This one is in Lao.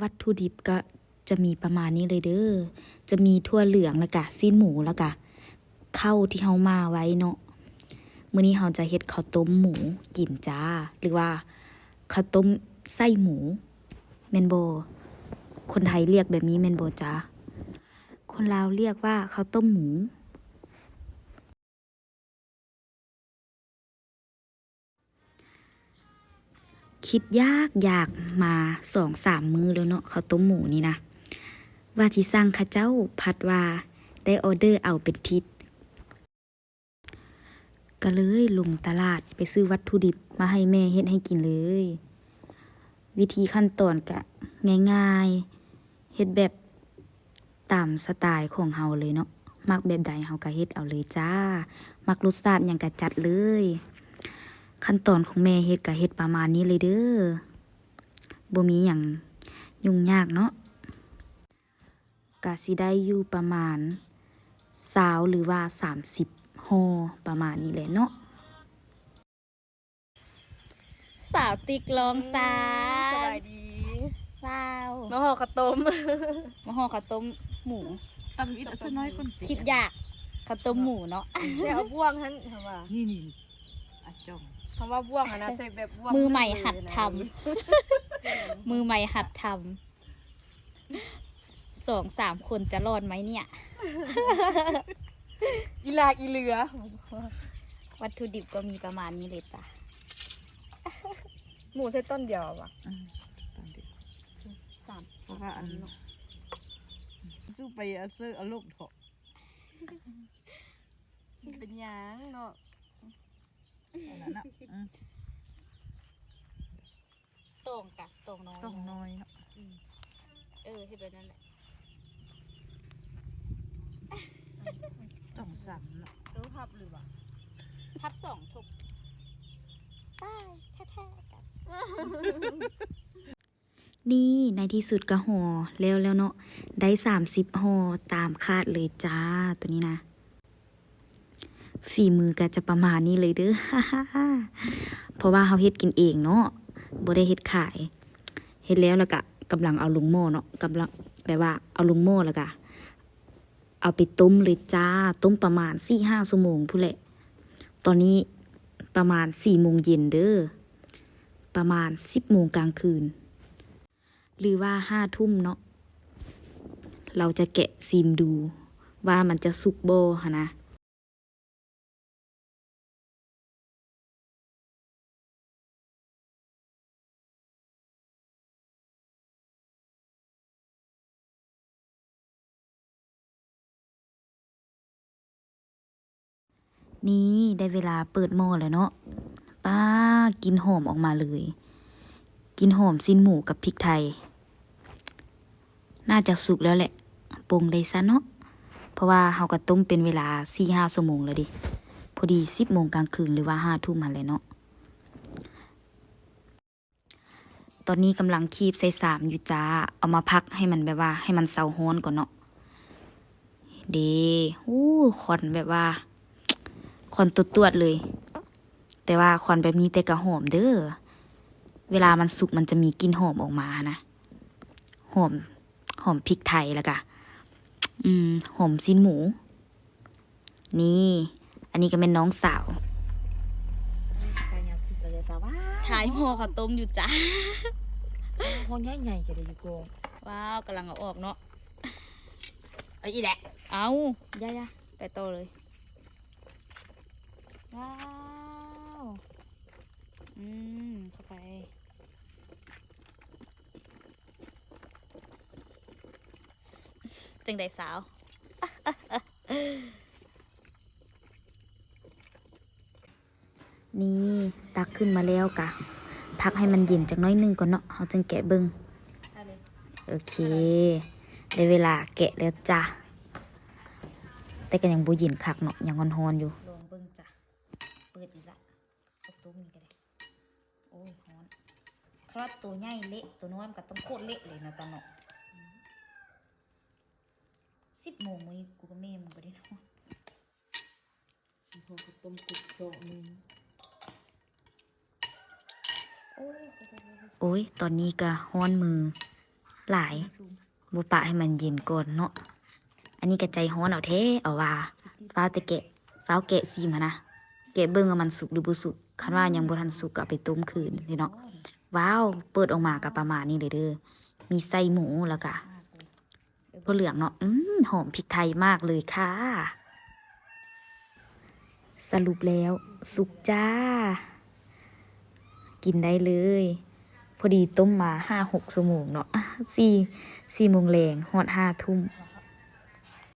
ວັດຖຸດິບກໍຈະມີປະມານນີ້ເລີຍເດີ ຈະມີຖົ່ວເຫຼືອງ ແລ້ວກະຊີ້ນໝູ ແລ້ວກະເຂົ້າທີ່ເຮົາໝ່າໄວ້ເນາະ. ມື້ນີ້ເຮົາຈະເຮັດເຂົ້າຕົ້ມໝູກິນຈ້າ ຫຼືວ່າເຂົ້າຕົ້ມໃສ່ໝູ ແມ່ນບໍ່? ຄົນໄທລຽກແບບນີ້ແມ່ນບໍ່ຈ໊ະ? ຄົນລາວລຽກວ່າເຂົ້າຕົ້ມໝູ. ຄິດຢາກຢາກມາສອງສາມມື້ແລ້ວເນາະ ເຂົ້າຕົ້ມໝູນີ້ນະ ວ່າຊິສັ່ງເຂົາເຈົ້າ ພັດວ່າໄດ້ອໍເດີເອົາເປັນທິດ ກະເລີຍລົງຕະຫຼາດໄປຊື້ວັດຖຸດິບມາໃຫ້ແມ່ເຮັດໃຫ້ກິນເລີຍ. ວິທີຂັ້ນຕອນກະງ່າຍໆ ເຮັດແບບຕາມສະໄຕຂອງເຮົາເລີຍເນາະ ມັກແບບໃດເຮົາກະເຮັດເອົາເລີຍຈ້າ ມັກລົດຊາດຫຍັງກະຈັດເລີຍ. ຂັ້ນຕອນຂອງແມ່ເຮັດກະເຮັດປະມານນີ້ເລີຍເດີ ບໍ່ມີຫຍັງຫຍຸ້ງຍາກເນາະ ກະຊິໄດ້ຢູ່ປະມານຊາວ ຫຼືວ່າສາມສິບຫໍ່ ປະມານນີ້ແຫຼະເນາະ. ສາວຕິກລອງຊານ ສະບາຍດີ ວ້າວ ມາຫໍ່ເຂົ້າຕົ້ມ ມາຫໍ່ເຂົ້າຕົ້ມໝູ ຕຳອິດເອົາຊະໜ້ອຍຄົນຕິ ຄິດຢາກເຂົ້າຕົ້ມໝູເນາະ ແລ້ວເອົາບ່ວງຫັ້ນ ເຮົາວ່າ ນີ້ໆ ອາຈ່ອງ ເຮົາວ່າບ່ວງຫັ້ນນະ ໃສ່ແບບບ່ວງ ມືໃໝ່ຫັດທຳ ມືໃໝ່ຫັດທຳ. ສອງສາມຄົນຈະລອດໄໝເນຍ ອີຫຼ້າອີເຫຼືອ ວັດຖຸດິບກໍມີປະມານນີ້ເລີຍຈ້າ ໝູໃສ່ຕອນດຽວຫວາ ອືມ ຕອນດຽວ ສາມ ເພາະວ່າອັນ ເນາະ ສູ້ໄປອາເຊີອາລົກເຖາະ ເປັນຫຍັງເນາະ ເອົາລະເນາະ ອືມ. ຕອງກະຕອງນ້ອຍ ຕອງນ້ອຍເນາະ ອືມ ເອີ ເຮັດແບບນັ້ນແຫຼະ ຕອງສາມເນາະ ເອີ ພັບຫຼືວ່າ ພັບສອງທົບ ຕາຍແທ້ໆກັນ ນີ້ ໃນທີ່ສຸດກະຫໍ່ແລ້ວແລ້ວເນາະ ໄດ້ສາມສິບຫໍ່ຕາມຄາດເລີຍຈ້າ ໂຕນີ້ນະ. ຝີມືກະຈະປະມານນີ້ເລີຍເດີ ເພາະວ່າເຮົາເຮັດກິນເອງເນາະ ບໍ່ໄດ້ເຮັດຂາຍ ເຮັດແລ້ວ ແລ້ວກະກຳລັງເອົາລົງໝໍ້ເນາະ ກຳລັງ ແບບວ່າເອົາລົງໝໍ້ ແລ້ວກະເອົາໄປຕົ້ມເລີຍຈ້າ ຕົ້ມປະມານສີ່ຫ້າຊົ່ວໂມງພຸ້ນແຫຼະ ຕອນນີ້ປະມານສີ່ໂມງເຢັນເດີ ປະມານສິບໂມງກາງຄືນ ຫຼືວ່າຫ້າທຸ່ມເນາະ ເຮົາຈະແກະຊີມດູວ່າມັນຈະສຸກບໍ່ຫັ້ນນະ. ນີ້ ໄດ້ເວລາເປີດໝໍ້ແລ້ວເນາະ ປ້າ ກິ່ນຫອມອອກມາເລີຍ ກິ່ນຫອມຊີ້ນໝູກັບພິກໄທ ໜ້າຈະສຸກແລ້ວແຫຼະ ປົງໄດ້ຊະເນາະ ເພາະວ່າເຮົາກະຕົ້ມເປັນເວລາສີ່ຫ້າຊົ່ວໂມງແລ້ວເດ ພໍດີສິບໂມງກາງຄືນ ຫຼືວ່າຫ້າທຸ່ມຫັ້ນແຫຼະເນາະ. ຕອນນີ້ກຳລັງຄີບໃສ່ຊາມຢູ່ຈ້າ ເອົາມາພັກໃຫ້ມັນແບບວ່າໃຫ້ມັນເຊົາຮ້ອນກ່ອນເນາະ ເດ ໂອ້ ຄວັນແບບວ່າ ຄວັນຕວດໆເລີຍ ແຕ່ວ່າຄວັນແບບນີ້ແຕ່ກະຫອມເດີ ເວລາມັນສຸກມັນຈະມີກິ່ນຫອມອອກມາຫັ້ນນະ ຫອມ ຫອມພິກໄທ ແລ້ວກະ ອືມ ຫອມຊີ້ນໝູ. ນີ້ ອັນນີ້ກະແມ່ນນ້ອງສາວ ກະຍາມສຸກແລ້ວເດີສາວ ວ້າວ ຖ່າຍຫໍ່ເຂົ້າຕົ້ມຢູ່ຈ້າ ຫໍ່ໃຫຍ່ໆ ກະໄດ້ຢູ່ກອງ ວ້າວ ກຳລັງເອົາອອກເນາະ ເອົາອີກແຫຼະ ເອົາ ຢ່າໆ ໄປຕໍ່ເລີຍ ວ້າວ ອືມ ເຂົ້າໄປ. ຈັ່ງໃດສາວ ນີ້ ຕັກຂຶ້ນມາແລ້ວກະ ພັກໃຫ້ມັນເຢັນຈັກໜ້ອຍໜຶ່ງກ່ອນເນາະ ເຮົາຈຶ່ງແກະເບິ່ງ ໂອເຄ ໄດ້ເວລາແກະແລ້ວຈ້າ ແຕ່ກະຍັງບໍ່ເຢັນຄັກເນາະ ຍັງຮ້ອນໆຢູ່ ລອງເບິ່ງຈ້າ ເປີດອີກລະ ເຂົ້າຕົ້ມນີ້ກະໄດ້ ໂອ້ຍ ຮ້ອນ ຄາດໂຕໃຫຍ່ເລະ ໂຕນ້ອຍມັນກະຕ້ອງໂຄດເລະເລີຍເນາະຕາເນາະ ອືມ ສິບໂມງມື້ນີ້ກູກັບແມ່ມຶງບໍ່ໄດ້ນອນ ຊິພໍເຂົ້າຕົ້ມກຸກຊອກໜຶ່ງ ໂອ້ຍ ຕອນນີ້ກະຮ້ອນມື ຫຼາຍ ບໍ່ປະໃຫ້ມັນເຢັນກ່ອນເນາະ. ອັນນີ້ກໍໃຈຮ້ອນເອົາແທ້ ເອົາວ່າ ຟ້າວແຕ່ແກະ ຟ້າວແກະຊີມຫັ້ນນະ ແກະເບິ່ງວ່າມັນສຸກຫຼືບໍ່ສຸກ. ຄັນວ່າຍັງບໍ່ທັນສຸກກໍເອົາໄປຕົ້ມຄືນຊີ້ເນາະ. ວ້າວ ເປີດອອກມາກໍປະມານນີ້ເລີຍເດີ ມີໄສ້ໝູ ແລ້ວກໍ ທົ່ວເຫຼືອງເນາະ. ອືມ ຫອມພິກໄທມາກເລີຍຄ່ະ. ສະຫຼຸບແລ້ວ ສຸກຈ້າ ກິນໄດ້ເລີຍ. ພໍດີຕົ້ມມາຫ້າຫົກຊົ່ວໂມງເນາະ ສີ່ ສີ່ໂມງແລງ ຮອດຫ້າທຸ່ມ.